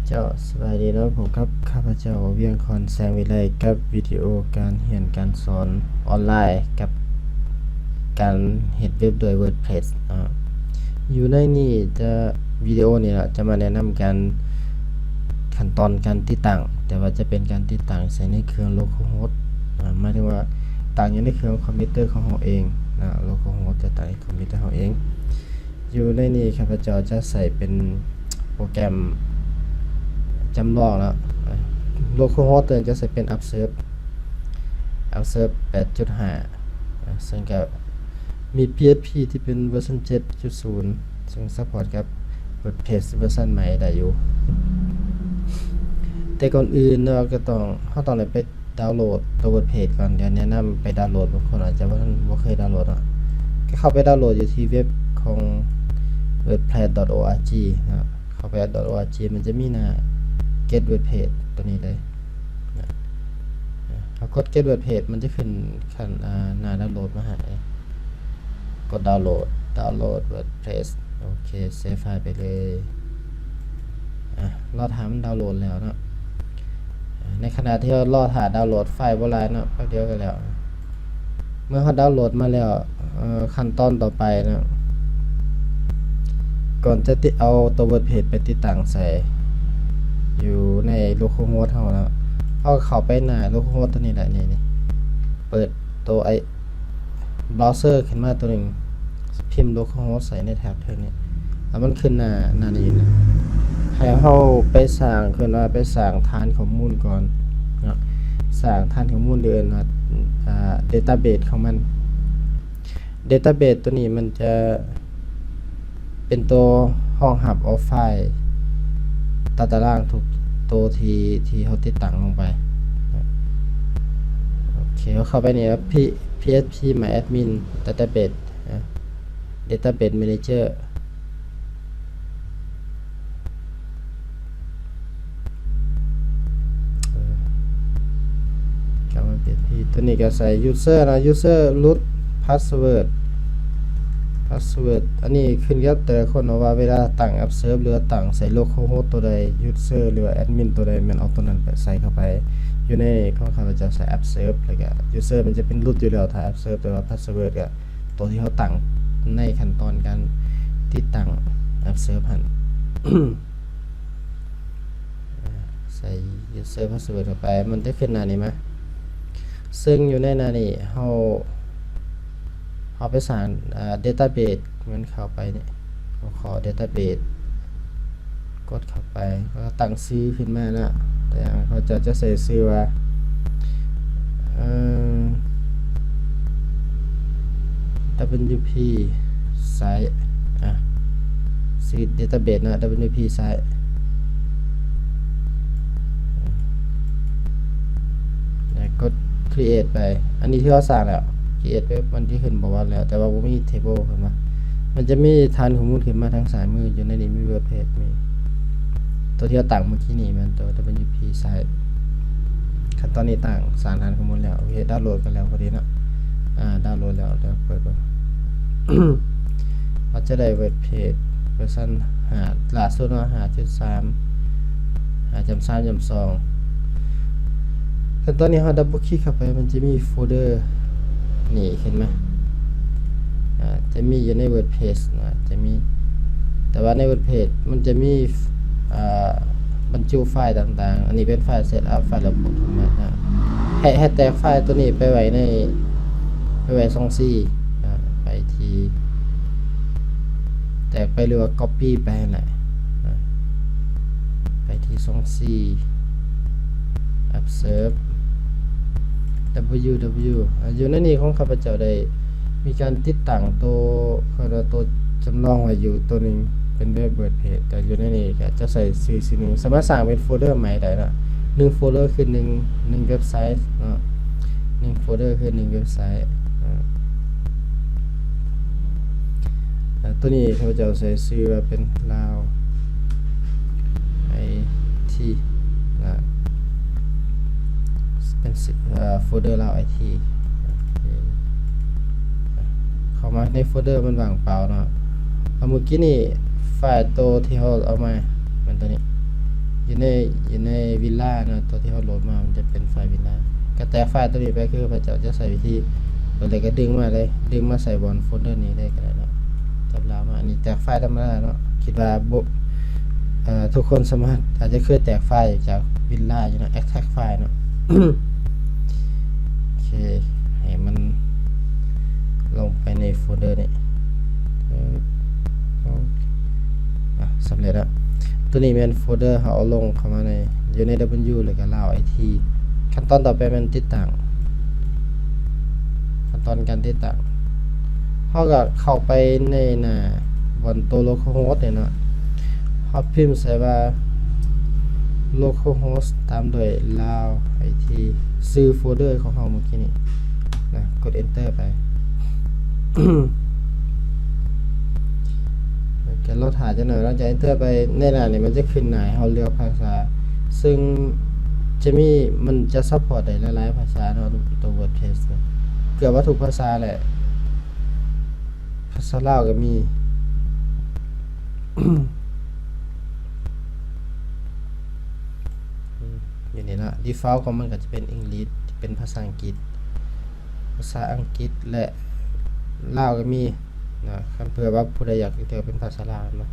ເຈົ້າ ສະບາຍດີເນາະ, ພົບກັບຂ້າພະເຈົ້າ ວຽງຄອນ ແສງວິໄລ ກັບວິດີໂອການຮຽນການສອນອອນລາຍ ກັບການເຮັດເວັບດ້ວຍ WordPress ເນາະ. ຢູ່ໃນນີ້ຈະ ວິດີໂອນີ້ລະ ຈະມາແນະນຳການ ຂັ້ນຕອນການຕິດຕັ້ງ, ແຕ່ວ່າຈະເປັນການຕິດຕັ້ງໃສ່ໃນເຄື່ອງ Localhost ອາ ໝາຍເຖິງວ່າຕັ້ງຢູ່ໃນເຄື່ອງຄອມພິວເຕີຂອງເຮົາເອງນະ, Localhost ຈະຕັ້ງໃນຄອມພິວເຕີເຮົາເອງ. ຢູ່ໃນນີ້ຂ້າພະເຈົ້າຈະໃຊ້ເປັນໂປຣແກຣມຈຳລອງເນາະ, Localhost ຈະໃຊ້ເປັນ Upserve Upserve ແປດຈຸດຫ້າ ເຊິ່ງກະມີ PHP ທີ່ເປັນເວີຊັນ ເຈັດຈຸດສູນ ເຊິ່ງ support ກັບ WordPress ເວີຊັນໃໝ່ໄດ້ຢູ່. ແຕ່ກ່ອນອື່ນເນາະ ກໍຕ້ອງ ເຮົາຕ້ອງໄດ້ໄປ ດາວໂຫຼດຕົວ WordPress ກ່ອນ. ດຽວແນະນຳໄປດາວໂຫຼດ, ບາງຄົນອາດຈະບໍ່ທັນ ບໍ່ເຄີຍດາວໂຫຼດເນາະ, ກໍເຂົ້າໄປດາວໂຫຼດຢູ່ທີ່ເວັບຂອງ wordpress.org ເນາະ. ເຂົ້າໄປ .org ມັນຈະມີໜ້າ Get WordPress ຕົວນີ້ເລີຍນະ. ເຮົາກົດ Get WordPress ມັນຈະຂຶ້ນຂັ້ນ ອາ ໜ້າດາວໂຫຼດມາໃຫ້. ກົດດາວໂຫຼດ, ດາວໂຫຼດ WordPress. ໂອເຄ ເຊຟໄຟລ໌ໄປເລີຍ. ອາ ລໍຖ້າມັນດາວໂຫຼດແລ້ວເນາະ. ໃນຂະນະທີ່ເຮົາລໍຖ້າດາວໂຫຼດ, ໄຟລ໌ບໍ່ຫຼາຍເນາະ, ແປັບດຽວກໍແລ້ວ. ເມື່ອເຮົາດາວໂຫຼດມາແລ້ວ, ເອີ ຂັ້ນຕອນຕໍ່ໄປເນາະ, ກ່ອນຈະຕິ ເອົາຕົວ WordPress ໄປຕິດຕັ້ງໃສ່ຢູ່ໃນ Localhost ເຮົາເນາະ, ເຮົາກໍເຂົ້າໄປໜ້າ Localhost ຕົວນີ້ແຫຼະ. ນີ້ ນີ້ ເປີດຕົວ browser ຂຶ້ນມາຕົວໜຶ່ງ, ພິມ Localhost ໃສ່ໃນແທັບເທິງນີ້ ແລ້ວມັນຂຶ້ນໜ້າ ໜ້ານີ້ນະ. ໃຫ້ເຮົາໄປສ້າງ ເອີ້ນວ່າໄປສ້າງຖານຂໍ້ມູນກ່ອນເນາະ, ສ້າງຖານຂໍ້ມູນ ຫຼື ເອີ້ນວ່າ ອ່າ database ຂອງມັນ. Database ຕົວນີ້ມັນຈະ ເປັນຕົວຮອງຮັບເອົາໄຟລ໌ຕາຕະລາງທຸກໂຕທີ່ ທີ່ເຮົາຕິດຕັ້ງລົງໄປ. ໂອເຄ ເຮົາເຂົ້າໄປນີ້ PHP MyAdmin Database Database Manager. ເອີ ກໍມາເປັນທີ່ ຕົວນີ້ກໍໃສ່ user ເນາະ, user root password password ອັນນີ້ຂຶ້ນກັບແຕ່ລະຄົນເນາະ ວ່າເວລາຕັ້ງ Upserve ຫຼືວ່າຕັ້ງໃສ່ Localhost ຕົວໃດ user ຫຼືວ່າ admin ຕົວໃດ ແມ່ນເອົາຕົວນັ້ນໄປໃສ່ເຂົ້າໄປ. ຢູ່ໃນຂອງຂ້າພະເຈົ້າໃສ່ Upserve ແລ້ວກໍ user ມັນຈະເປັນ root ຢູ່ແລ້ວ ຖ້າ Upserve ແຕ່ວ່າ password ກໍ ຕົວທີ່ເຮົາຕັ້ງໃນຂັ້ນຕອນການຕິດຕັ້ງ Upserve ຫັ້ນ. ໃສ່ user password ເຂົ້າໄປ ມັນຈະຂຶ້ນໜ້ານີ້ມາ, ເຊິ່ງຢູ່ໃນໜ້ານີ້ເຮົາ ເຮົາໄປສ້າງ ອ່າ database ມັນເຂົ້າໄປນີ້ ເຮົາຂໍ database ກົດເຂົ້າໄປ ແລ້ວກໍຕັ້ງຊື່ຂຶ້ນມາເນາະ. ຕົວຢ່າງ ເຂົາເຈົ້າຈະໃສ່ຊື່ວ່າ ເອີ WP Site ອາ ຊື່ database ເນາະ WP Site ແລ້ວກົດ create ໄປ. ອັນນີ້ຖືວ່າສ້າງແລ້ວ create ໄປ ມັນຈະຂຶ້ນປະຫວັດແລ້ວ ແຕ່ວ່າບໍ່ມີ table ຂຶ້ນມາ. ມັນຈະມີຖານຂໍ້ມູນຂຶ້ນມາທາງຊ້າຍມື, ຢູ່ໃນນີ້ມີ WordPress ມີຕົວທີ່ເຮົາຕັ້ງເມື່ອກີ້ນີ້ ແມ່ນຕົວ WP Site. ຂັ້ນຕອນນີ້ຕັ້ງ ສ້າງຖານຂໍ້ມູນແລ້ວ. ໂອເຄ ດາວໂຫຼດກັນແລ້ວພໍດີເນາະ. ອາ ດາວໂຫຼດແລ້ວ ດຽວເປີດເບິ່ງ. ເຮົາຈະໄດ້ WordPress ເວີຊັນຫ້າ ລ່າສຸດເນາະ ຫ້າຈຸດສາມ ຫ້າຈຸດສາມຈຸດສອງ. ຂັ້ນຕອນນີ້ເຮົາ double click ເຂົ້າໄປ ມັນຈະມີໂຟລເດີນີ້ຂຶ້ນມາ. ອາ ຈະມີຢູ່ໃນ WordPress ນະ ຈະມີ ແຕ່ວ່າໃນ WordPress ມັນຈະມີ ອ່າ ບັນຈຸໄຟລ໌ຕ່າງໆ. ອັນນີ້ເປັນໄຟລ໌ setup ໄຟລ໌ລະບົບທັງໝົດນະ. ໃຫ້ ໃຫ້ແຕກໄຟລ໌ຕົວນີ້ໄປໄວ້ໃນ ໄປໄວ້ຊ່ອງ C ນະ ໄປທີ່ ແຕກໄປ ຫຼືວ່າ copy ໄປຫັ້ນແຫຼະນະ ໄປທີ່ຊ່ອງ C Upserve W W ອາ ຢູ່ໃນນີ້ຂອງຂ້າພະເຈົ້າໄດ້ມີການຕິດຕັ້ງໂຕ ເອີ້ນວ່າໂຕຈຳລອງໄວ້ຢູ່ໂຕໜຶ່ງ ເປັນແບບ WordPress ແຕ່ຢູ່ໃນນີ້ກໍຈະໃສ່ຊື່ຊື່ໜຶ່ງ ສາມາດສ້າງເປັນໂຟລເດີໃໝ່ໄດ້ເນາະ. ໜຶ່ງໂຟລເດີຄືໜຶ່ງ ໜຶ່ງເວັບໄຊເນາະ, ໜຶ່ງໂຟລເດີຄືໜຶ່ງເວັບໄຊ. ອາ ໂຕນີ້ຂ້າພະເຈົ້າໃສ່ຊື່ວ່າເປັນ ລາວ ໄອທີ ນະ ເປັນ ເອີ ໂຟລເດີລາວໄອທີ. ໂອເຄ ເຂົ້າມາໃນໂຟລເດີມັນວ່າງເປົ່າເນາະ. ເອົາ ມື້ກີ້ນີ້ໄຟລ໌ໂຕທີ່ເຮົາເອົາມາແມ່ນໂຕນີ້ ເຢ ໃນ ຢູ່ໃນວິນລາເນາະ ຕົວທີ່ເຮົາໂຫຼດມາ ມັນຈະເປັນໄຟລ໌ວິນລາ. ກໍແຕກໄຟລ໌ຕົວນີ້ໄປ ຄືພວກເຈົ້າຈະໃຊ້ວິທີ ຕົວໃດກໍດຶງມາເລີຍ ດຶງມາໃສ່ບ່ອນໂຟນເດີນີ້ເລີຍກໍໄດ້ເນາະ. ຈັບລາວມາ ອັນນີ້ແຕກໄຟລ໌ທຳມະດາເນາະ. ຄິດວ່າບໍ່ ເອີ ທຸກຄົນສາມາດ ອາດຈະເຄີຍແຕກໄຟລ໌ຈາກວິນລາຢູ່ເນາະ ເອັກແທຣັກໄຟລ໌ເນາະ. ໂອເຄ ໃຫ້ມັນລົງໄປໃນໂຟນເດີນີ້. ເອີ ອາ ສຳເລັດແລ້ວ. ຕົວນີ້ແມ່ນໂຟນເດີເຮົາເອົາລົງເຂົ້າມາໃນ ຢູ່ໃນ ດັບເບິນຢູ ແລ້ວກໍ ລາວ ໄອທີ. ຂັ້ນຕອນຕໍ່ໄປແມ່ນຕິດຕັ້ງ. ຂັ້ນຕອນການຕິດຕັ້ງ ເຮົາກໍເຂົ້າໄປໃນໜ້າບ່ອນໂຕໂລຄໍໂຮສນີ້ເນາະ. ເຮົາພິມໃສ່ວ່າ ໂລຄໍໂຮສ ຕາມດ້ວຍ ລາວ ໄອທີ ຊື່ໂຟນເດີຂອງເຮົາມື້ກີ້ນີ້ນະ. ກົດເອັນເຕີໄປ. ກໍລໍຖ້າຈັກໜ້ອຍ. ຫຼັງຈາກເອັນເຕີໄປ ໃນໜ້ານີ້ມັນຈະຂຶ້ນໜ້າໃຫ້ເຮົາເລືອກພາສາ ເຊິ່ງຈະມີ ມັນຈະຊັບພອດໄດ້ຫຼາຍໆພາສາເນາະ ຕົວ WordPress ເກືອບວ່າທຸກພາສາແຫຼະ. ພາສາລາວກໍມີ ຢູ່ນີ້ເນາະ. ດີຟອລຂອງມັນກໍຈະເປັນ English ເປັນພາສາອັງກິດ ພາສາອັງກິດ ແລະ ລາວກໍມີເນາະ. ຄັນເພື່ອວ່າຜູ້ໃດຢາກເລືອກເປັນພາສາລາວເນາະ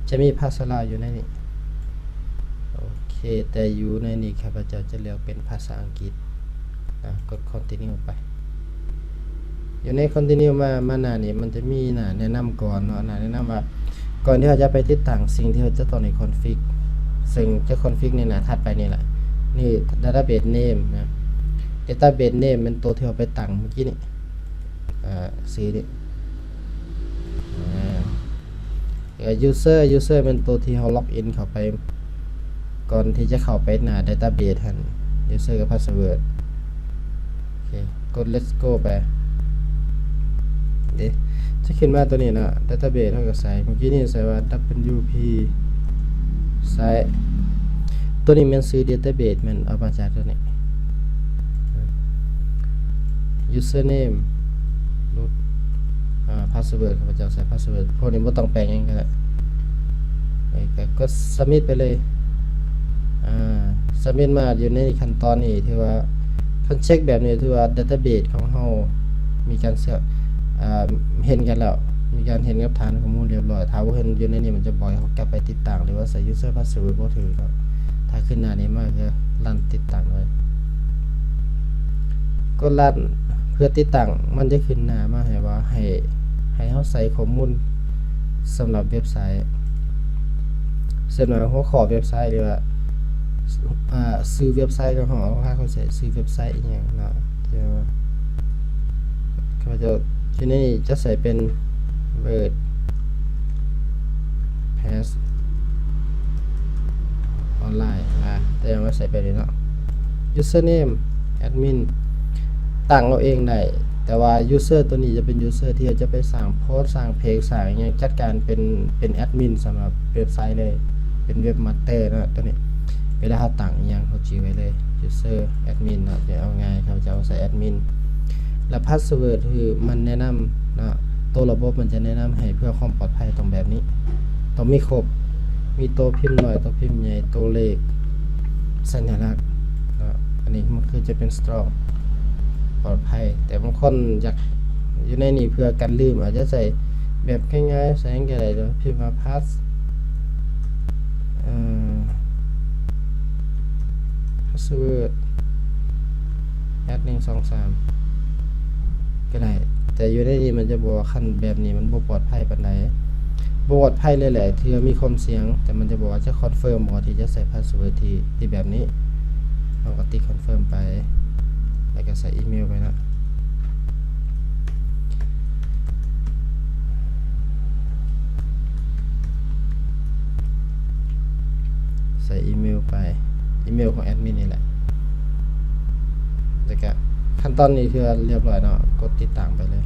ຈະມີພາສາລາວຢູ່ໃນນີ້. ໂອເຄ ແຕ່ຢູ່ໃນນີ້ຂ້າພະເຈົ້າຈະເລືອກເປັນພາສາອັງກິດນະ. ກົດ Continue ໄປ. ຢູ່ໃນ Continue ມາ ມາໜ້ານີ້ ມັນຈະມີໜ້າແນະນຳກ່ອນເນາະ. ໜ້າແນະນຳວ່າ ກ່ອນທີ່ເຮົາຈະໄປຕິດຕັ້ງ ສິ່ງທີ່ເຮົາຈະຕ້ອງໄດ້ config ເຊິ່ງຈະ config ໃນໜ້າຖັດໄປນີ້ແຫຼະ. ນີ້ database name ນະ. database name ແມ່ນໂຕທີ່ເຮົາໄປຕັ້ງມື້ກີ້ນີ້ ເອີ ຊື່ນີ້ ອາ user user ແມ່ນໂຕທີ່ເຮົາ log in ເຂົ້າໄປ ກ່ອນທີ່ຈະເຂົ້າໄປໜ້າ database ຫັ້ນ user ກັບ password. ໂອເຄ ກົດ let's go ໄປ. ເດ ຈະຂຶ້ນມາຕົວນີ້ເນາະ database ເຮົາກໍໃສ່ ມື້ກີ້ນີ້ໃສ່ວ່າ WP ໃສ່ ຕົວນີ້ແມ່ນຊື່ database ແມ່ນເອົາມາຈາກຕົວນີ້. username root ອາ password ຂ້າພະເຈົ້າໃສ່ password ພວກນີ້ບໍ່ຕ້ອງແປງຫຍັງກໍໄດ້. ເອີ ກໍກົດ submit ໄປເລີຍ. ອາ submit ມາຢູ່ໃນຂັ້ນຕອນນີ້ ຖືວ່າ ຄັນເຊັກແບບນີ້ ຖືວ່າ database ຂອງເຮົາມີການເຊື່ອມ ອາ ເຫັນກັນແລ້ວ ມີການເຫັນກັບຖານຂໍ້ມູນຮຽບຮ້ອຍ. ຖ້າບໍ່ເຫັນຢູ່ໃນນີ້ ມັນຈະບອກໃຫ້ເຮົາກັບໄປຕິດຕັ້ງ ຫຼືວ່າໃສ່ user password ບໍ່ຖືກເນາະ. ຖ້າຂຶ້ນໜ້ານີ້ມາ ກໍ run ຕິດຕັ້ງເລີຍ. ກົດ run ເພື່ອຕິດຕັ້ງ ມັນຈະຂຶ້ນໜ້າມາໃຫ້ວ່າ ໃຫ້ ໃຫ້ເຮົາໃສ່ຂໍ້ມູນສຳລັບເວັບໄຊ ເຊັ່ນວ່າ ຫົວຂໍ້ເວັບໄຊ ຫຼືວ່າ ອາ ຊື່ເວັບໄຊຂອງເຮົາ ເຮົາໃສ່ຊື່ເວັບໄຊອີ່ຫຍັງເນາະ. ແຕ່ວ່າຂ້າພະເຈົ້າ ຢູ່ໃນນີ້ຈະໃສ່ເປັນ WordPress Online ອາ ແຕ່ວ່າໃສ່ໄປເລີຍເນາະ. username admin ຕັ້ງເອົາເອງໄດ້ ແຕ່ວ່າ user ຕົວນີ້ຈະເປັນ user ທີ່ຈະໄປສ້າງໂພສ ສ້າງເພຈ ສ້າງຫຍັງ ຈັດການເປັນ ເປັນ admin ສຳລັບເວັບໄຊເລີຍ ເປັນ webmaster ເນາະ. ຕົວນີ້ເວລາເຮົາຕັ້ງອີ່ຫຍັງ ເຮົາຈື່ໄວ້ເລີຍ user admin ເນາະ. ຈະເອົາງ່າຍ ເຂົາເຈົ້າໃສ່ admin ແລ້ວ password ຄືມັນແນະນຳເນາະ ໂຕລະບົບມັນຈະແນະນຳໃຫ້ເພື່ອຄວາມປອດໄພຕ້ອງແບບນີ້ ຕ້ອງມີຄົບ ມີໂຕພິມນ້ອຍ ໂຕພິມໃຫຍ່ ໂຕເລກ ສັນຍະລັກເນາະ. ອັນນີ້ມັນຄືຈະເປັນ strong ປອດໄພ ແຕ່ບາງຄົນຢາກຢູ່ໃນນີ້ເພື່ອກັນລືມ ອາດຈະໃສ່ແບບງ່າຍໆ ໃສ່ຫຍັງກໍໄດ້ ພິມວ່າ pass ເອີ password at ໜຶ່ງ ສອງ ສາມ ກໍໄດ້. ແຕ່ຢູ່ໃນນີ້ມັນຈະບອກວ່າ ຄັນແບບນີ້ມັນບໍ່ປອດໄພປານໃດ ບໍ່ປອດໄພເລີຍແຫຼະ ຖືວ່າມີຄວາມສ່ຽງ. ແຕ່ມັນຈະບອກວ່າຈະ confirm ບໍ່ ທີ່ຈະໃສ່ password ທີ່ ທີ່ແບບນີ້. ເຮົາກໍຕິດ confirm ໄປ ແລ້ວກໍໃສ່ອີເມວໄປເນາະ. ໃສ່ອີເມວໄປ ອີເມວຂອງແອດມິນນີ້ແຫຼະ. ແລ້ວກະຂັ້ນຕອນນີ້ຄືວ່າຮຽບຮ້ອຍເນາະ ກົດຕິດຕັ້ງໄປເລີຍ.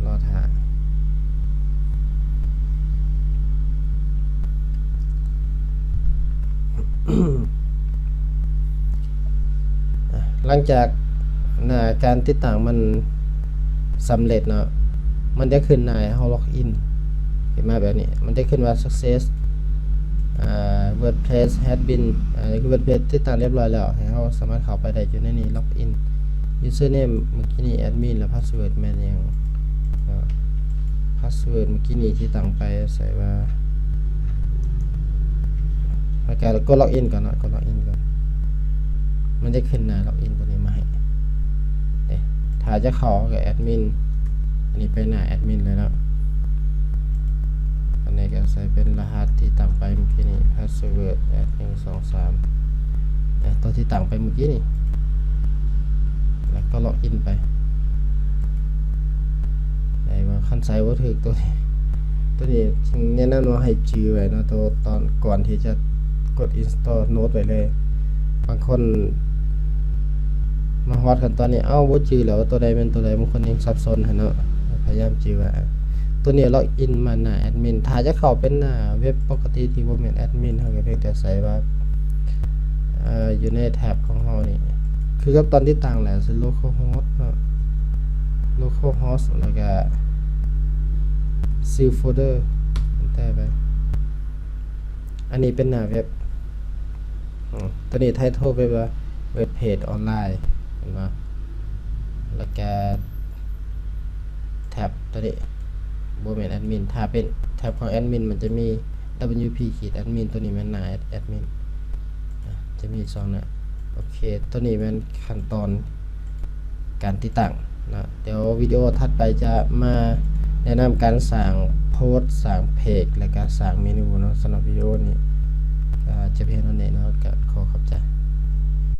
ລໍຖ້າ. ຫຼັງຈາກໜ້າການຕິດຕັ້ງມັນສຳເລັດເນາະ, ມັນຈະຂຶ້ນໜ້າໃຫ້ເຮົາລັອກອິນ ຂຶ້ນມາແບບນີ້ ມັນຈະຂຶ້ນວ່າ success ອ່າ WordPress has been ອ່າ ນີ້ຄື WordPress ຕິດຕັ້ງຮຽບຮ້ອຍແລ້ວ ໃຫ້ເຮົາສາມາດເຂົ້າໄປໄດ້ຢູ່ໃນນີ້ login username ເມື່ອກີ້ນີ້ admin ແລ້ວ password ແມ່ນຫຍັງ password ເມື່ອກີ້ນີ້ທີ່ຕັ້ງໄປໃສ່ວ່າ ແລ້ວກໍກົດ login ກ່ອນເນາະ ກົດ login ກ່ອນ ມັນຈະຂຶ້ນໜ້າ login ຕົວນີ້ມາໃຫ້ ເດ້ ຖ້າຈະເຂົ້າກໍ admin ອັນນີ້ໄປໜ້າ admin ເລີຍເນາະ ອັນນີ້ກໍໃສ່ເປັນລະຫັດທີ່ຕັ້ງໄປເມື່ອກີ້ນີ້ password ແອັດ ໜຶ່ງ ສອງ ສາມ ຕົວທີ່ຕັ້ງໄປເມື່ອກີ້ນີ້ ແລ້ວກໍ login ໄປ ໄດ້ວ່າຄັນໃສ່ບໍ່ຖືກຕົວນີ້ ຕົວນີ້ຈຶ່ງແນະນຳວ່າໃຫ້ຈື່ໄວ້ເນາະ ຕົວຕອນກ່ອນທີ່ຈະກົດ install Node ໄວ້ເລີຍ ບາງຄົນມາຮອດຂັ້ນຕອນນີ້ ເອົ້າ ບໍ່ຈື່ແລ້ວວ່າຕົວໃດແມ່ນຕົວໃດ ບາງຄົນຍັງສັບສົນຫັ້ນເນາະ ພະຍາຍາມຈື່ໄວ້ ຕົວນີ້ login ມາໜ້າ admin ຖ້າຈະເຂົ້າເປັນໜ້າເວັບປົກກະຕິທີ່ບໍ່ແມ່ນ admin ເຮົາກໍພຽງແຕ່ໃສ່ວ່າ ເອີ ຢູ່ໃນແທັບຂອງເຮົານີ້ ຄືກັບຕອນຕິດຕັ້ງແຫຼະ localhost ເນາະ localhost ແລ້ວກະຊື່ໂຟນເດີ ແຕະໄປ ອັນນີ້ເປັນໜ້າເວັບ ອືມ ຕົວນີ້ title ເວັບວ່າ web page online ເຫັນບໍ່ ແລ້ວກະ ແທັບຕົວນີ້ ບໍ່ແມ່ນ admin ຖ້າເປັນແທັບຂອງ admin ມັນຈະມີ wp ຂີດ admin ຕົວນີ້ແມ່ນໜ້າ admin ຈະມີສອງໜ້າ ໂອເຄ ຕົວນີ້ແມ່ນຂັ້ນຕອນການຕິດຕັ້ງເນາະ ດຽວວິດີໂອຖັດໄປຈະມາແນະນຳການສ້າງໂພສ ສ້າງເພຈ ແລະກະສ້າງເມນູເນາະ ສຳລັບວິດີໂອນີ້ ກໍຈະພຽງເທົ່ານີ້ເນາະ ກໍຂໍຂອບໃຈ.